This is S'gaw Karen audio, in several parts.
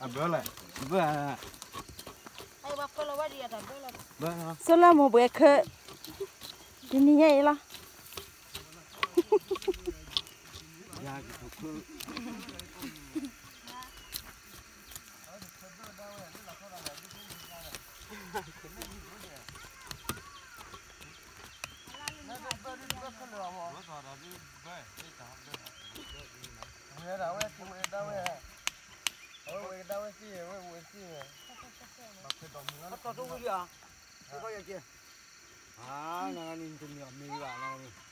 အဘၢလဲၣ်, ဘၢ, ဘၢ, ဆိလၢမိၢ်ဘှဲးခၢ, တနံၤညါအံၤလီၤ. ဝဲဒၣ်ဝဲ ဝဲဒၣ်ဝဲ, အဝဲဝဲဒၣ်ဝဲသ့ၣ်, ဝဲဝဲသ့ၣ်, အတီၢ်တဝံၤလံဧါ, အါ, နဂၤန့ၣ် တမ့ၢ်အမ့ၢ်ဘၣ်, နဂၤန့ၣ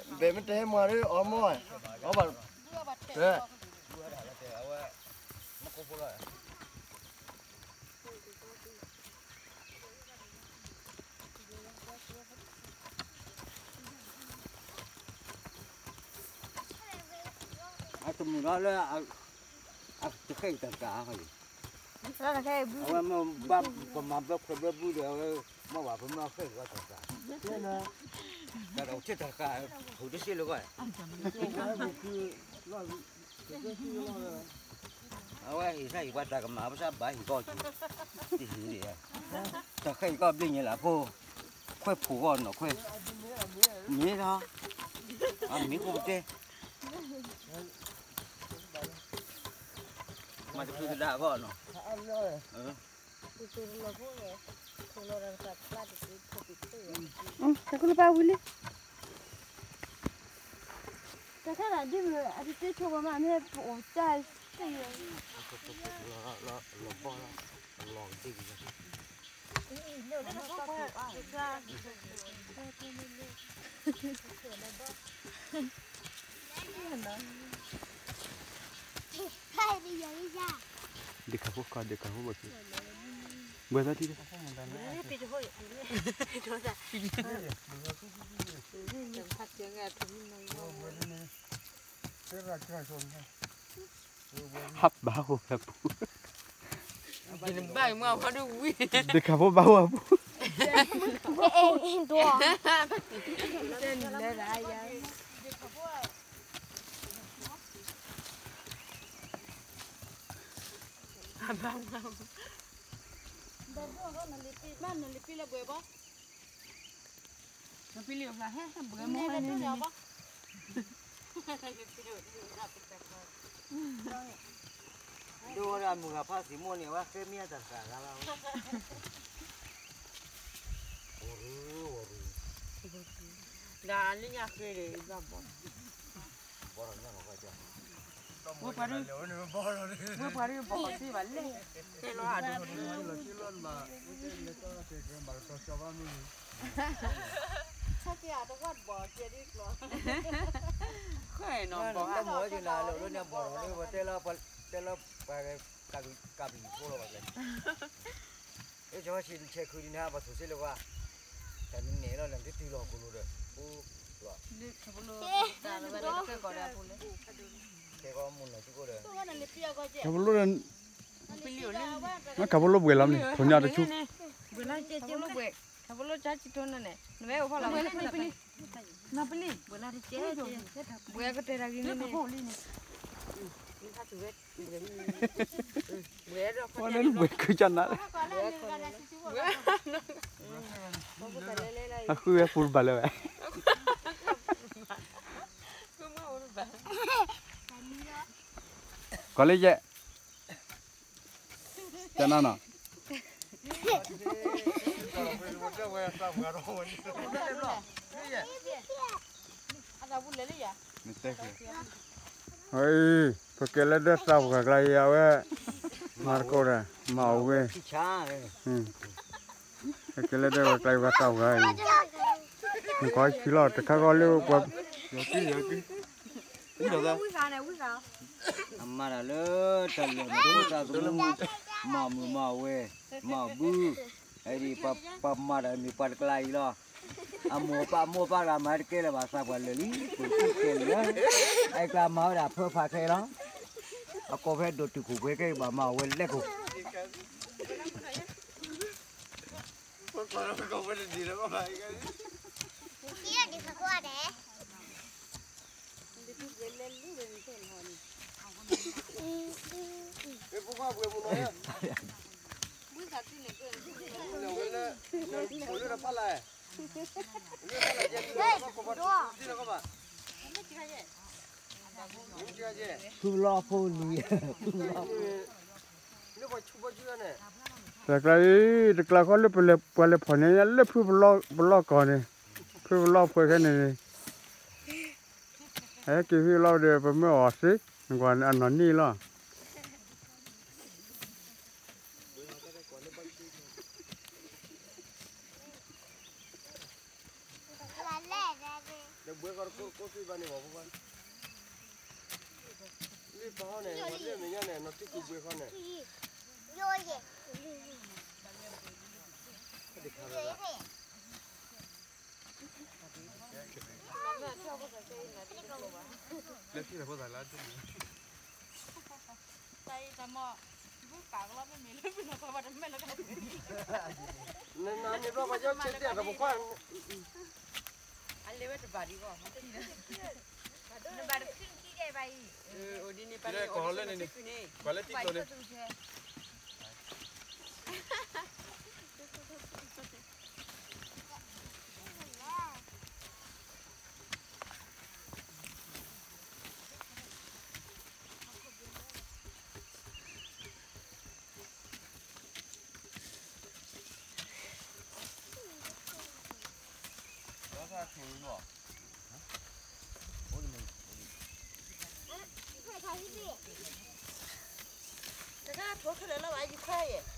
်, ဘဲမ့ၢ်တဟဲမၤဒီး အီၣ်မီၢ်, အီၣ်ဘၣ်, အတမုာ်လီၤလၢ အတဃဲၢ်တကး, အဝဲမ့ၢ်ဘၣ်ပမၤဘၢခွဲးဘၢဘူၣ်ဒီး အဝဲမ့ၢ်ဘၣ်ပမၤဃဲၢ်တကး, တၢ်တထံၣ်တကး, ဟူးတစ့လၢၤဂီၢ်, အဝဲဟ့ၣ်ဆၣ်ဟ့ၣ်ပှၤတၢ်ကမၣ် ပစၢ်ဘၣ်ဟ့ၣ်ကီၢ်က့ၤ, တဟ့ၣ်, တၢ်ဃဲၢ်ဟ့ၣ်ကီၢ်ဘျ့ညါလၢအဖိ, ခွဲးဖိးဂီၢ်နီၢ်ခွဲး, မ့ၢ်လီၤ, အမ့ၢ်အိၣ်ပတဲ မၤတချုးတဒါအဂီၢ်နီၤ, တၢ်ကလၢပၢ်ဝံၤလံ, တၢ်ခဲလၢာ်ဒ်မ့ၢ် အတတဲဆိပှၤမး မ့ၢ်ပအိၣ်တၢ်, ဒ့ခးဖိကီၢ် ဒ့ခးဖိဘၣ်ဆူ, ဘှဲသီထံ, ဟးဘၣ်ဟိၣ်ဖဲပူၤ, ဒ့ခးဖိဘၣ်ဟိၣ်အပူၤ, ဒ်ဝဲဒၣ်မုၢ်ဂၤဖးသံးမိၢ်န့ၣ် ဝဲဃ့မ့ၢ်တၢ်တဂၤလီၤ, ဝရူၤ, ဝရူၤ, ဒ်လၢညါဃ့ဒီးဘၣ်ဘီ, ဝဲပှၤဒ်, ဝဲပှၤဒ်ဘီသ့ဘၣ်လဲၣ်, တဲလီၤအဒိ, ဆၢက့ၤအတဝၢ်ဘီကဲဒ်ကျီ, ဃဲနီၤဘီ, တၢ်မုၢ်ဝဲက့ၤနၤလၢလၢန့ၣ်ဘီလီၤ, တဲလၢ, တဲလၢပှၤကပၤဖိလီၤဘၣ်လဲၣ် အဲၣ် ကဆဲးခုဒံးနၤ ပှၤသူၣ်စ့လၢၤဝါ, တၢ်နနဲၣ်လီၤ နတတုၤလီၤဟီၣ်ခိၣ်လိၤဒီး, အိၣ်လီၤ, ကဲကီးမုၢ်နၤစုကိၣ်ဒီး, ကၢ်ဖိလိၣ်ဒီး, မ့ၢ်ကၢ်ဖိလိၣ်ဘှဲးလီၤမ့ၢ်န့ၣ် ခိၣ်ညါတဆူ, ကၢ်ဖိလိၣ်ဆါဆံထိနၤန့ၣ် နဝဲအိၣ်ဖီလာ်, ဘှဲးကတဲာ်တၢ်ဂ့ၤန့ၣ်, ဘှဲးဒီး ဘှဲးခုကနၤလၢ, အဃုဝဲပူၤတဘၣ်လၢၤဝဲ, ကီးလၢယဲၢ်, ကနၤနီၤ, အံၤ ပကဲလၢဒၢးသးပှၢ်ကျါအံၤ အဝဲ မၤသကိးဒီး မၤအီၣ်ဝဲ ပကဲလၢဒၢးဝဲကျါအံၤ ပှၤသးပှၢ်အံၤ နကွၢ်ဆံလီၤ တခါဃီလၢပှၤ အမၤတၢ်လၢတၢ်လီၢ်မၤသကိးသးသမူ မၤမုာ်မၤဝဲ မၤဘု အံၤဒ်ပှၤမၤတၢ်မ့ၢ်ပှၤတကျါအံၤလီၤ. အမိၢ်ပၢ်မိၢ်ပၢ်ကျါမၤတကဲလၢၤဘၣ် သးပှၢ်လၢာ်လံ ပကဲလၢာ်လၢ အကျါမၤဝဲဒၣ်ဖၢဖးခဲလီၤ. အကိးဖဲဒိၣ်တုာ်ခိၣ်ပှဲၤခဲအံၤဘၣ်မၤဝဲလဲၣ်ကိး ဖုလီၤဖိလံၤ တကျါအံၤ တကျါဃီလၢပလဲၤပှၤလဲၤဖီၣ်န့ၢ် လၢဖုပလီၢ်ကီၢ်န့ၣ် ဖုပလီၢ်ဖှဲးခဲန့ၣ်န့ၣ် ဟဲက့ၤဖုလီၢ်ဒီး ပမၢအီၤသ့ နကွၢ်အနီၢ်န့ၣ်လီၤ. န့ၣ်လၢဃၢမ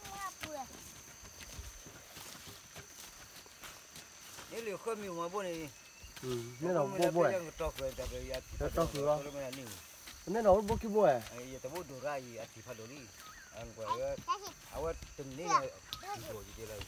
ံၤမၤဘိၣ်န့ၣ် မ့ၢ်ဒီးဘိၣ်ဘိၣ် တၢ်ဃုာ်လီၤ မ့ၢ်ဒီးဘိၣ်ခံဘိၣ်ဝဲ တဘိၣ်ဒိၣ်ရၣ်အံၤအတံၤဖးဒိၣ်လံ အဝဲတန့ၢ်လၢ ဒိၣ်ယံၤဒဲလီၤ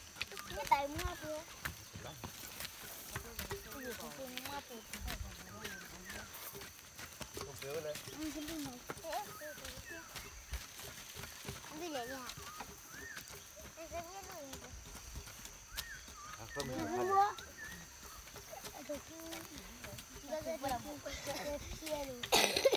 အ